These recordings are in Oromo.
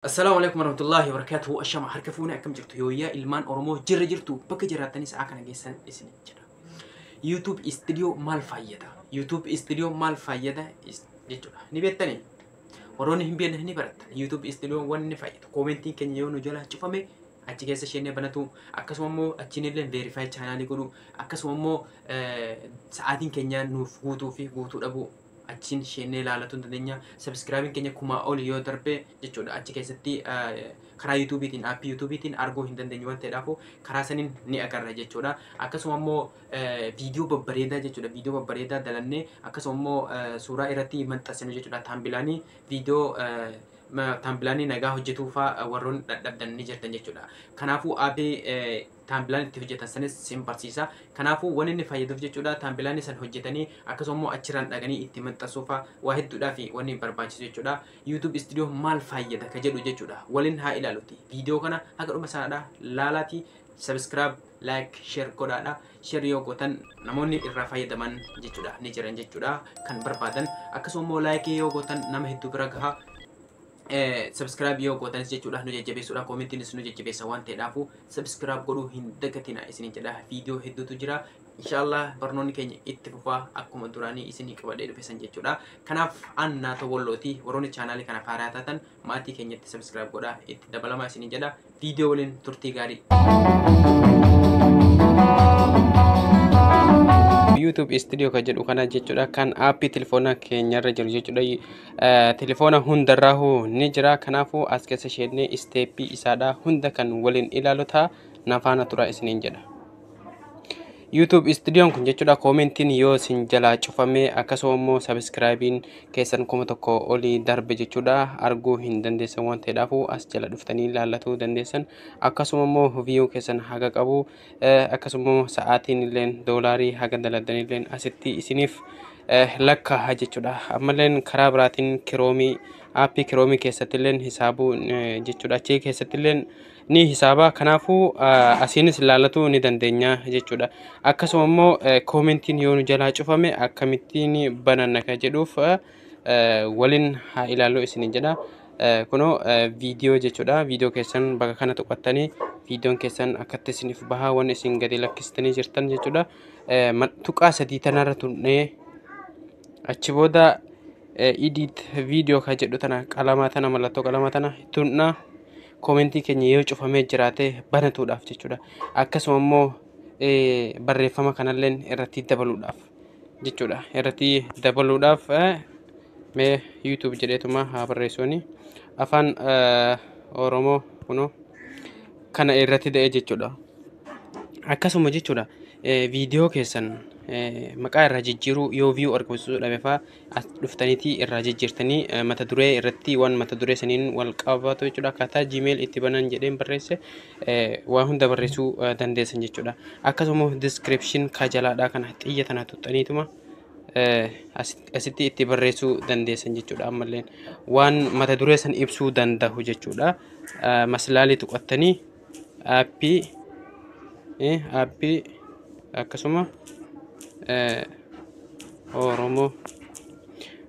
Assalaamu alaikum warahmatullahi wabarakatuhu. Ashama harka fuunee, akkam jirtu? Yooyyaa ilmaan Oromoo, jirra jirtu? Bakka jiraattanis haa kana geessan isin jedha. YouTube Studio maal fayyada? YouTube Studio maal fayyada jechuudha. Ni beektanii? Warroonni hin beekne ni barattan. YouTube Studio wanni inni fayyadu, koomentiin keenya yoo nu jalaa cufame achi keessa isheen banatu, akkasuma immoo achiin illee verify chaanaalii godhu, akkasuma immoo sa'aatiin keenya nuuf guutuu fi guutuu dhabuu achiin isheenee ilaalatu hin dandeenya. Subscribeiin keenya 1000 ol yoo darbe jechuudha, achi keessatti karaa YouTubeiitiin, aappii YouTubeiitiin arguu hin dandeenyu waan ta'eedhaafu karaa saniin ni agarra jechuudha. Akkasuma immoo viidiyoo babbareedaa jechuudha. Viidiyoo babbareedaa dalannee akkasuma immoo suuraa irratti maxxansinu jechuudha. Thumbnailii viidiyoo, thumbnailii nagaa hojjetuu fa'aa warroonni dadhabdan ni jirtan jechuudha. Kanaafuu aappii thumbnail itti hojjetan sanis sin barsiisa. Kanaafuu wanni inni fayyaduuf jechuudha, thumbnailii san hojjetanii akkasuma immoo achirraan dhaqanii itti maxxansuu fa'aa waa hedduudhaa fi wanni barbaachisu jechuudha. YouTube Studio maal fayyada ka jedhu jechuudha. Waliin haa ilaaluti. Viidiyoo kana haga dhuma isaadha laalaati. Subscribe, like, share godhaadha. Share yoo gootan namoonni irraa fayyadaman jechuudha ni jiran jechuudha kan barbaadan. Akkasuma immoo like yoo gootan nama hedduu bira gaha. Subscribe yoo gootanis jechuudha nu jajjabeessuudha, koomentiinis nu jajjabeessa waan ta'eedhaafu subscribe godhuu hin dagatina isinin jedha. Viidiyoo hedduutu jira, inshallah barnoonni keenya itti fufaa akkuma duraanii isinii qabadhee dhufe san jechuudha. Kanaaf an Naatoo Wallooti. Warroonni chaanaalii kana haaraa taatan maatii keenyatti subscribe godhaa itti dabalamaa isinin jedha. Viidiyoo waliin turtii gaarii. YouTube Studio kan jedhu kana jechuudha, kan aappii telefoona keenyarra jiru jechuudha. Telefoona hundarraa ni jira. Kanaafuu as keessa isheenee isteeppii isaadha hunda kan waliin ilaalu ta'a. Nafaana tura isiniin jedha. YouTube Studioon kun jechuudha, koomentiin yoo isin jalaa cufame, akkasuma immoo subscribeiin keessan 1000 olii darbe jechuudha, arguu hin dandeessan waan ta'eedhaafu as jala dhuftanii ilaallatuu dandeessan. Akkasuma immoo view keessan haga qabu, akkasuma immoo sa'aatiin illee, doolaarii haga daladan illee asitti isiniif lakkaa'a jechuudha. Ammallee karaa biraatiin Chromeii, aappii Chromeii keessatti illee hisaabuu jechuudha, achii keessatti illee ni hisaaba. Kanaafuu asiinis ilaallatu ni dandeenya jechuudha. Akkasuma immoo koomentiin yoo nu jalaa cufame akkamittiin bananna kan jedhuuf waliin haa ilaallu isiniin jedha. Kunoo viidiyoo jechuudha. Viidiyoo keessan bakka kana tuqattanii viidiyoon keessan akkatti isiniif bahaa, waan isin gadi lakkistanii jirtan jechuudha. Tuqaa sadii tanarra tuqnee achi booda edit video kan jedhu tana, qalamaa tana, mallattoo qalamaa tana tuqna, koomentii keenya yoo cufamee jiraate banatuudhaaf jechuudha. Akkasuma immoo barreeffama kanallee irratti dabaluudhaaf jechuudha. Irratti dabaluudhaaf mee YouTube jedheetuma haa barreessuuni. Afaan Oromoo kunoo kana irratti da'e jechuudha. Akkasuma jechuudha, viidiyoo keessan maqaa irraa jijjiiruu yoo view argamsiisuu dhabe fa'aa as dhuftaniitii irraa jijjiirtanii mata duree irratti, waan mata duree saniin wal qabatu jechuudha. Akkaataa Gmail itti banan jedheen barreesse, waa hunda barreessuu dandeessan jechuudha. Akkasuma description kajalaadhaa kana xiyya tana tuxxaniituma asitti itti barreessuu dandeessan jechuudha. Ammallee waan mata duree san ibsuu danda'u jechuudha. Maslaalii tuqattanii aappii akkasuma Oromoo,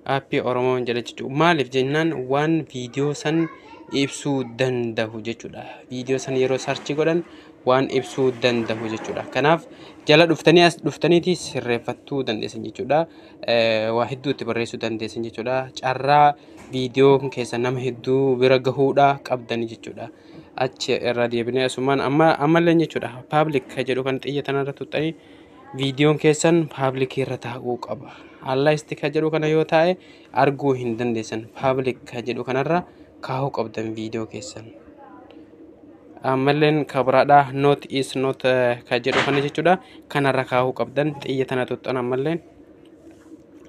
aappii Oromoo jedha jechuudha. Maaliif jennaan waan viidiyoo san ibsuu danda'u jechuudha. Viidiyoo san yeroo search godhan waan ibsuu danda'u jechuudha. Kanaaf jala dhuftanii as dhuftaniiti sirreeffachuu dandeessan jechuudha. Waa hedduu itti barreessuu dandeessan jechuudha. Carraa viidiyoon keessa nama hedduu bira gahuudha qabdani jechuudha. Achi irra deebinee asumaan amma ammallee jechuudha, public kan jedhu kan xiyya tanarra tuxxanii viidiyoon keessan public irra taa'uu qaba. Unlisted kan jedhu kana yoo taa'e arguu hin dandeessan. Public kan jedhu kanarra kaa'uu qabdan viidiyoo keessan. Ammalleen kabiraadha, not is not kan jedhu kana jechuudha, kanarra kaa'uu qabdan. Xiyya tana tuxxan, ammalleen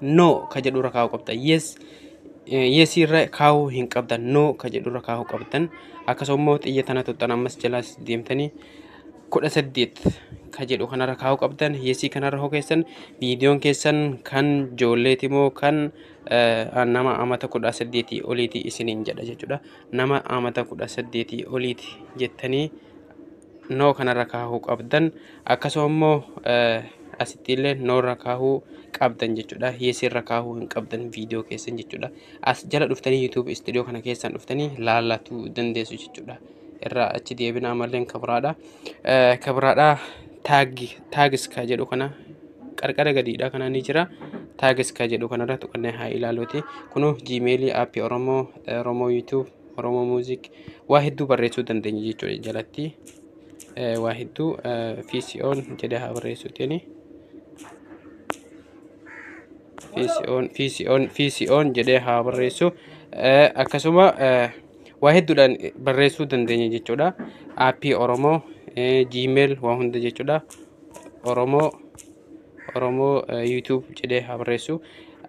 no kan jedhu irra kaa'uu qabdan. Yes, yes irra kaa'uu hin qabdan, no kan jedhu irra kaa'uu qabdan. Akkasuma immoo xiyya tana tuxxan, ammas jalaas deemtanii 18 kan jedhu kanarra kaa'uu qabdan. Yesii kanarra hoo keessan viidiyoon keessan kan ijoolleeti moo kan nama amata 18 oliiti isiniin jedha jechuudha. Nama amata 18 oliiti jettanii no kanarra kaa'uu qabdan. Akkasuma immoo Asitti illee no irra kaahuu qabdan jechuudha. Yes irra kaahuu hin qabdan viidiyoo keessan jechuudha. As jala dhuftanii YouTube Studio kana keessan dhuftanii laallatuu dandeessu jechuudha. Irraa achi deebina ammallee kabiraadha. Kabiraadha tags ka jedhu kana qarqara gadiidha kana ni jira. Tags ka jedhu kanarra tuqannee haa ilaaluuti. Kunoo Gmailii, aappii Oromoo, Oromoo YouTube, Oromoo Music waa hedduu barreessuu dandeenya jechuudha jalatti. Waa hedduu FCO'n jedhee haa barreessuutiin. FCO'n FCO'n FCO'n jedhee haa barreessu. Akkasuma waa hedduudhaan barreessuu dandeenya jechuudha. Aappii Oromoo, Gmail waa hunda jechuudha. Oromoo YouTube jedhee haa barreessu.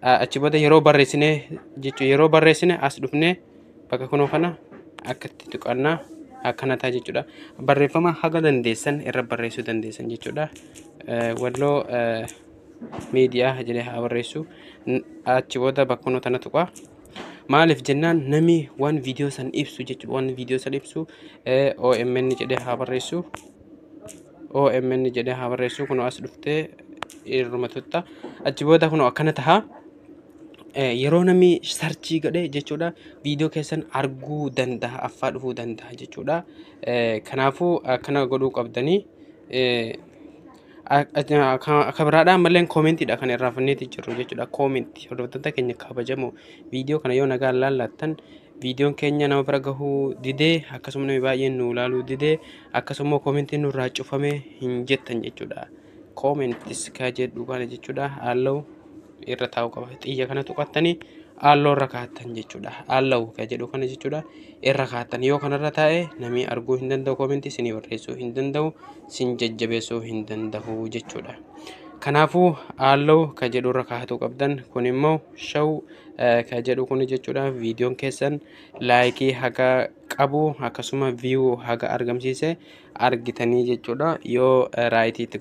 Achi booda yeroo barreessine jechuudha, yeroo barreessine as dhufnee bakka kunoo kana akkatti tuqannaa, akkana ta'a jechuudha. Barreeffama haga dandeessan irra barreessuu dandeessan jechuudha. Walloo Miidiyaa jedhee haa barreessu. Achi booda bakka kunoo tana tuqa. Maaliif jennaan nami waan viidiyoo san ibsu jechuudha. Waan viidiyoo san ibsu OMN jedhee haa barreessu. OMN jedhee haa barreessu. Kunoo as dhuftee irruma tutta. Achi booda kunoo akkana taha. Yeroo namni search godhe jechuudha, viidiyoo keessan arguu danda'a, affaa dhufuu danda'a jechuudha. Kanaafuu akkana godhuu qabdanii. Akka biraadhaa ammallee koomentiidha kan irraa fanneeti jirru jechuudha. Koomentii, hordoftoota keenya kabajamoo, viidiyoo kana yoo nagaan laallattan, viidiyoon keenya nama bira gahuu didee, akkasuma namni baay'een nu ilaaluu didee, akkasuma koomentiin nurraa cufame hin jettan jechuudha. Comments ka jedhu kana jechuudha, allow irra taa'uu qaba. Xiyya kana tuqattanii allow irra kaa'attan jechuudha. Allow ka jedhu kana jechuudha irra kaa'attan. Yoo kanarra taa'e namni arguu hin danda'u, koomentii isinii barreessuu hin danda'u, sin jajjabeessuu hin danda'u jechuudha. Kanaafuu allow ka jedhu irra kaa'atuu qabdan. Kun immoo show ka jedhu kun jechuudha, viidiyoon keessan like haga qabu akkasuma view haga argamsiise argitanii jechuudha. Yoo right itti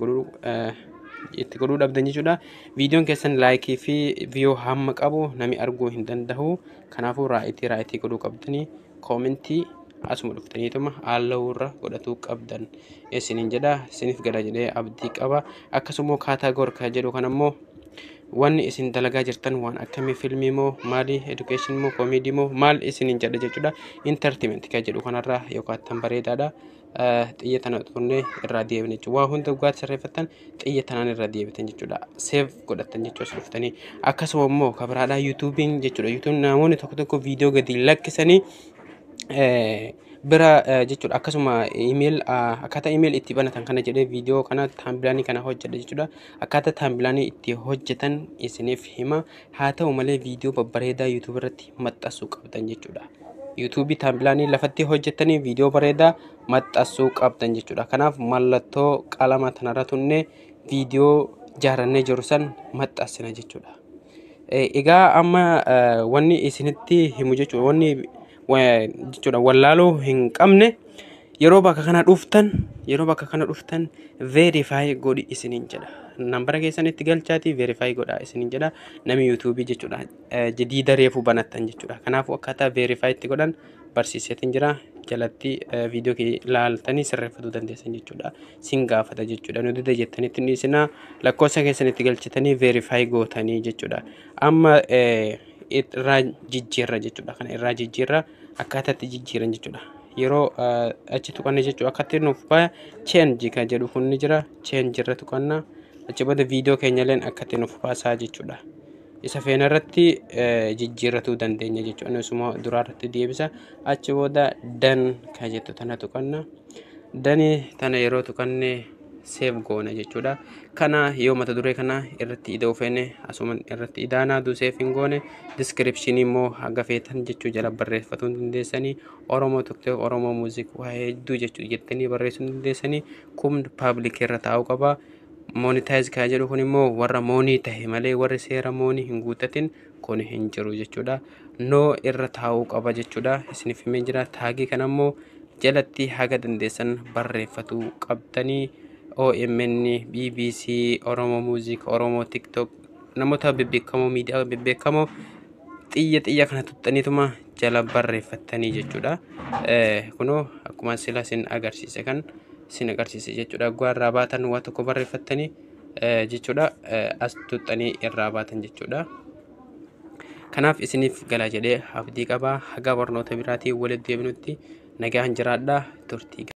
godhuu dhabdan jechuudha, viidiyoon keessan like fi view hamma qabu nami arguu hin danda'u. Kanaafuu right godhuu qabdanii. Koomentii asuma dhuftaniituma allow irra godhatuu qabdan isiniin jedha. Isiniif gala jedhee abdii qaba. Akkasuma category ka jedhu kan ammoo wanni isin dalagaa jirtan waan akkamii, filmii moo maali, education moo comedy moo maal isiniin jedha jechuudha. Entertainment ka jedhu kanarraa yookaan tan bareedaadha. Xiyya tana tuqnee irraa deebine jechuudha. Waa hunda dhugaatti sirreeffattan, xiyya tanaan irraa deebitan jechuudha. Save godhattan jechuudha as dhuftanii. Akkasuma immoo kabiraadhaa YouTubeiin jechuudha. YouTubeiin namoonni tokko tokko viidiyoo gadi lakkisanii bira jechuudha. Akkasuma email, akkaataa email itti banatan kana jedhee viidiyoo kana thumbnailii kana hojjedha jechuudha. Akkaataa thumbnailii itti hojjetan isiniif hima. Haa ta'u malee viidiyoo babbareedaa YouTube irratti maxxansuu qabdan jechuudha. YouTubeii thumbnailii lafatti hojjetanii viidiyoo bareedaa maxxansuu qabdan jechuudha. Kanaaf mallattoo qalama tanarra tunnee viidiyoo jaarannee jiru san maxxansina jechuudha. Egaa amma wanni isinitti himu jechuudha, wanni jechuudha wallaaluu hin qabne, yeroo bakka kana dhuftan verify godhi isiniin jedha. Nambara keessan itti galchaatii verify godha isiniin jedha nami YouTubeii jechuudha. Jadiida reefu banattan jechuudha. Kanaafuu akkaataa verify itti godhan barsiiseetiin jira. Jalatti viidiyoo kee ilaaltanii sirreeffatuu dandeessan jechuudha. Sin gaafata jechuudha. Nu dida jettanitti inni isinaa lakkoofsa keessan itti galchitanii verify gootanii jechuudha. Amma irraa jijjiirra jechuudha. Kana irraa jijjiirra, akkaataa itti jijjiiran jechuudha. Yeroo achi tuqanne jechuudha, akkatti nuuf baya change kan jedhu kun ni jira. Change irra tuqanna. Achi booda viidiyoo keenya illeen akkatti nuuf baasaa jechuudha. Isa feena irratti jijjiirratuu dandeenya jechuudha. Innisuma duraa irratti deebisa. Achi booda done kan jettu tana tuqanna. Done tana yeroo tuqanne save goona jechuudha. Kana yoo mata duree kana irratti ida'uu feene asuma irratti idaanaa save hin goone. Descriptionii immoo haga feetan jechuu jala barreeffatuu dandeessanii. Oromoo TikTok, Oromoo Music waa hedduu jechuu jettanii barreessuu dandeessanii. Kun public irra taa'uu qaba. Monetize kan jedhu kun immoo warra moonii tahe malee warri seera moonii hin guuttatin kun hin jiru jechuudha. No irra taa'uu qaba jechuudha. Isiniif himee jira. Tagii kana immoo jalatti haga dandeessan barreeffatuu qabdanii. OMN, BBC, Oromoo Music, Oromoo TikTok, namoota bebbeekamoo, miidiyaa bebbeekamoo xiyya xiyya kana tuxxaniituma jala barreeffattanii jechuudha. Kunoo akkuma sila sin agarsiise kan sin agarsiise jechuudha. Gwaarraa baatan waa tokko barreeffattanii jechuudha. As tuxxanii irraa baatan jechuudha. Kanaaf isiniif gala jedhee abdii qaba. Haga barnoota biraatiin walitti deebinutti nagaan jiraadhaa, turtii.